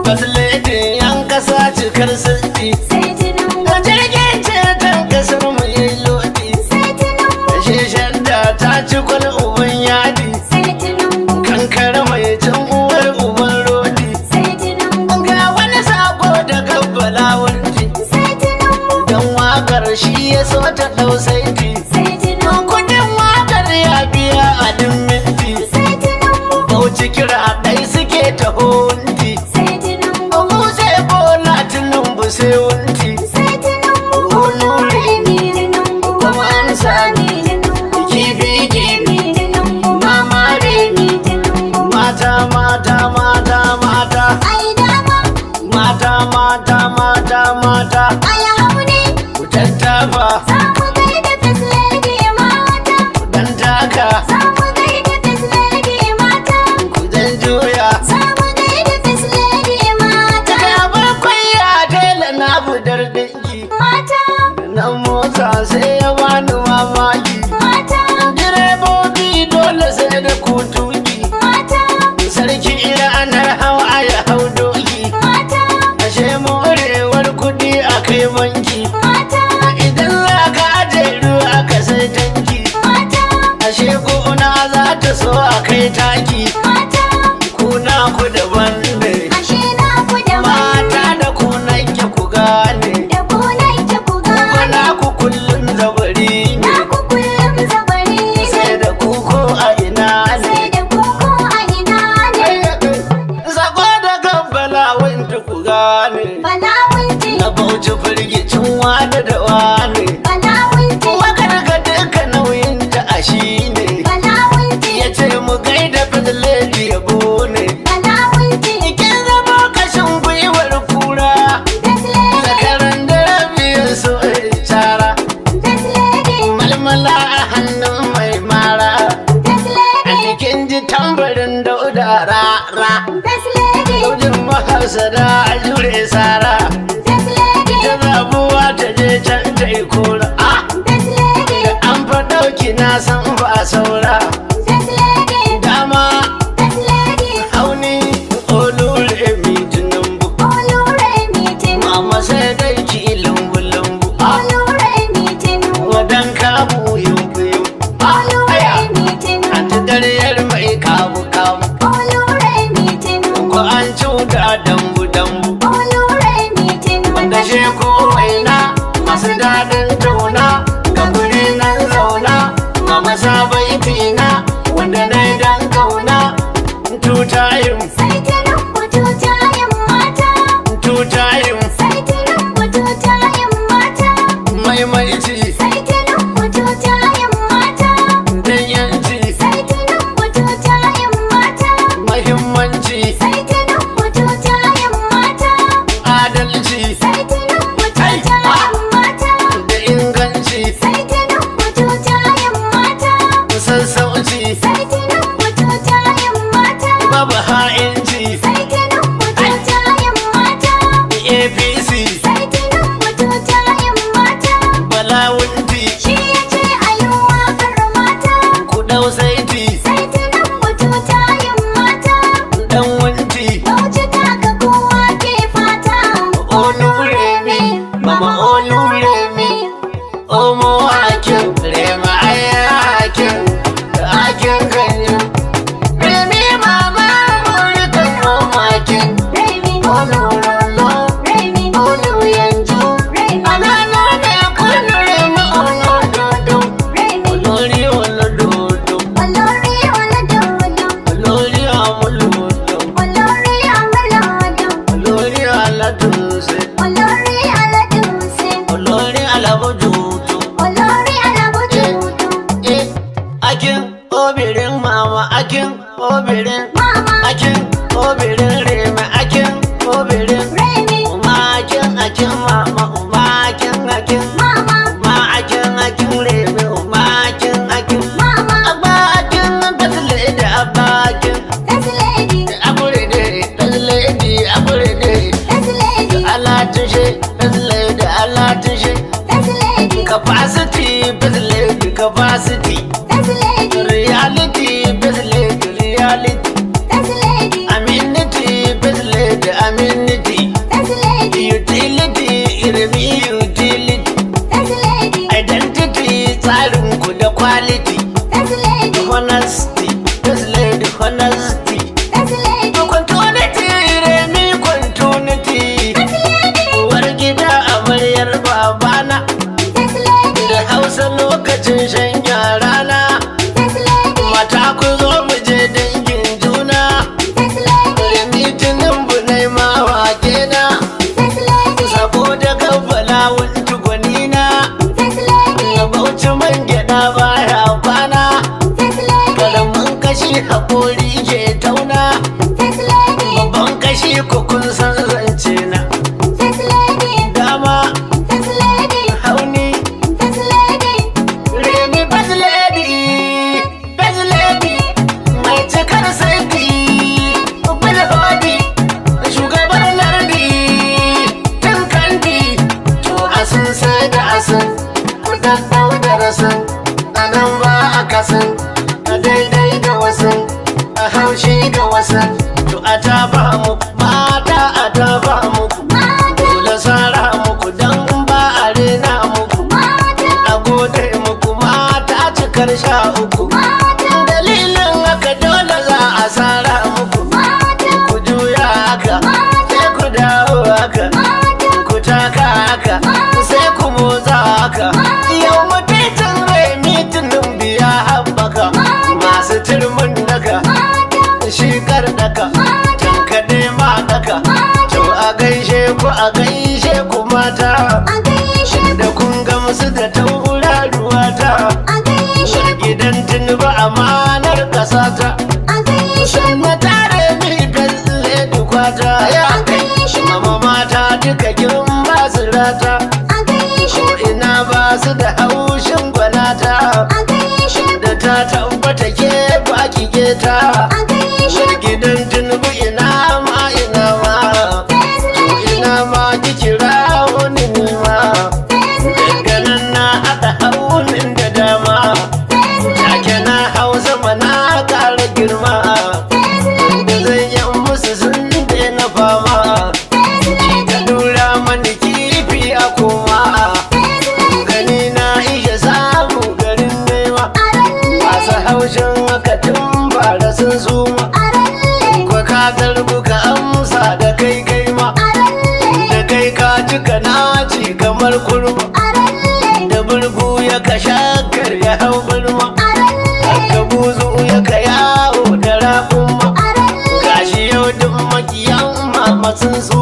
First lady yan kasa cikar sirri. Sai Tinubu. Jirgin ceton kasar mu yi lodi. Sai Tinubu. Sheshen da ta ci kwal uban yadi. Sai Tinubu. Kankara mai can uwar uban rodi. Sai Tinubu. Ga wani sako da kabbala wanti. Sai Tinubu. Dan wakar shi ya so ta dau saiti. Sai Tinubu. Kudin wakar ya biya a duk minti. Sai Tinubu. Bauchi kira ɗai suke taho wunti. Sai Tinubu. Abu sai Bola Tinubu sai wunti. Sai Tinubu. Oluremi. Tinubu. Kuma an sani. Tinubu. Kifi kifi. Tinubu. Mama Remi Tinubu. Mata mata mata mata. Ai dama. Mata mata mata mata. Ai haune. Ku tattafa. Za mu gaida First Lady mata. Ku dan taka. Za mu gaida First Lady mata. Ku dan juya. Za mu gaida First Lady mata. Daga bakwai ya tela na budar dinki. Mata. Nan motsa sai ya bani mamaki. Mata. Direbobi dole sai da kutuki. Mata. Sarki ranar hawa ya hau doki. Mata. Ashe morewar kudi a kai banki. Mata. Idan za ka aje ruwa ka sai tanki. Mata. Ashe gona za ta so a kai taki. Mata. Kuna ku daban ne. Ashe na ku da Mata da ku nake ku gane. Da ku nake ku gane. Wana ku kullum zabari ne. Na ku kullum zabari ne. Sai da ku ko a ina ne. Sai da ku ko a ina ne. Sako da gambala wanda ku gane. Bala wunti. Na bauchi firgicin wani da wani. Bala wunti. Wakar ga duka nauyin ta a shi ne. Bala wunti. Ya ce mu gaida fadledi yabo ne. Bala wunti. Kin zama kashin gwiwar kura. First Lady. Zakaran da rabiyar so cara. First Lady. Malmala a hannun mai mara. First A Lady. jikin ji tambarin dauda ra ra. First Lady. Daudin mahasada a jure sara. First Lady. Ta zabuwa ta je can ta yi kora. Ah! First Lady. An fa ɗauki na san ba saura. First Lady. Dama First Lady. hauni Oluremi Tinubu. Oluremi Tinubu. Mama sai dai ki lumbu lumbu. Ah! Oluremi Tinubu. Wadan kamu yumbu yumbu. Ah! Aya! Oluremi Tinubu. Anti daryar mai kamu kamu. Oluremi Tinubu. Ko an cuta dambu dambu. Oluremi Tinubu. Wanda she ko waina masu daɗin tauna. Ga guri nan zauna. Mama sabai tina wanda na yi dan kauna. Tutayin Sai Tinubu tutayen mata. tutayin Sai Tinubu tutayen mata. maimaici Sai Tinubu tutayen mata. dan yanci Sai Tinubu tutayen mata. mahimmanci Sai Tinubu tutayen mata. adalci Sai Tinubu tutayen mata. da inganci Sai Tinubu tutayen mata. sassauci Sai Tinubu tutayen mata. babu ha'inci Sai Tinubu tutayen mata. APC Sai Tinubu tutayen mata. balawunti Shi ya ce a yi waƙar mata. ku dau saiti Sai Tinubu tutayen mata. dan wunti Bauchi taka kowa ke fata. Oluremi mama Oluremi omo hakim rema aya hakim hakim kanyu remi mama murikan omo hakim Remi, olurolo Remi, oluyanju Remi, anana ne kunu remi olododo Remi. olórí olódodo Olórí olódodo, olórí amúlòdò olórí amúlòdò, olórí aládùnsẹ olórí aládùnsẹ. cikar 13. Dalilin haka dole za a sara muku. Ku juya haka, sai ku dawo haka, ku taka haka, sai ku motsa haka. Yau mutuncin rai mitinin biya haɓaka, masu turmin daka, shikar daka, tankaɗe ma daka. To a gaishe ku, a gaishe ku mata, A gaishe ku. Da kun gamsu da tauraruwa ta. A gaishe ku. Gidan Tinubu amanar ƙasata. A gaishe ku. Na tare mi kalle dukwata ya A gaishe ku. Mama mata duka kin ba su rata. A gaishe ku. Ina ba su da haushin gwanata. A gaishe ku. Da ta tabbata ke baki geta. A gaishe ku. Gidan Tinubu ina ma, ina ma. First lady. Ina ma kikira wani nima. First lady. Daga nan na haɗa haunin da dama. First lady. Take na hausa mana ƙara girma. First Da lady. zan yi musu sun daina fama. First Ki ta lady. dura mani kifi a koma. First lady. Gani na iya samu garin nema. Masu haushin haka tun bara sun suma. Ko ka karbu ka amsa da kai kai ma. Da kai ka cika naci kamar kurma. Da burgu ya ka shakar ya hau birma. Haka buzu ya ka yawo da raƙuma. Gashi yau duk makiyan mama sun su.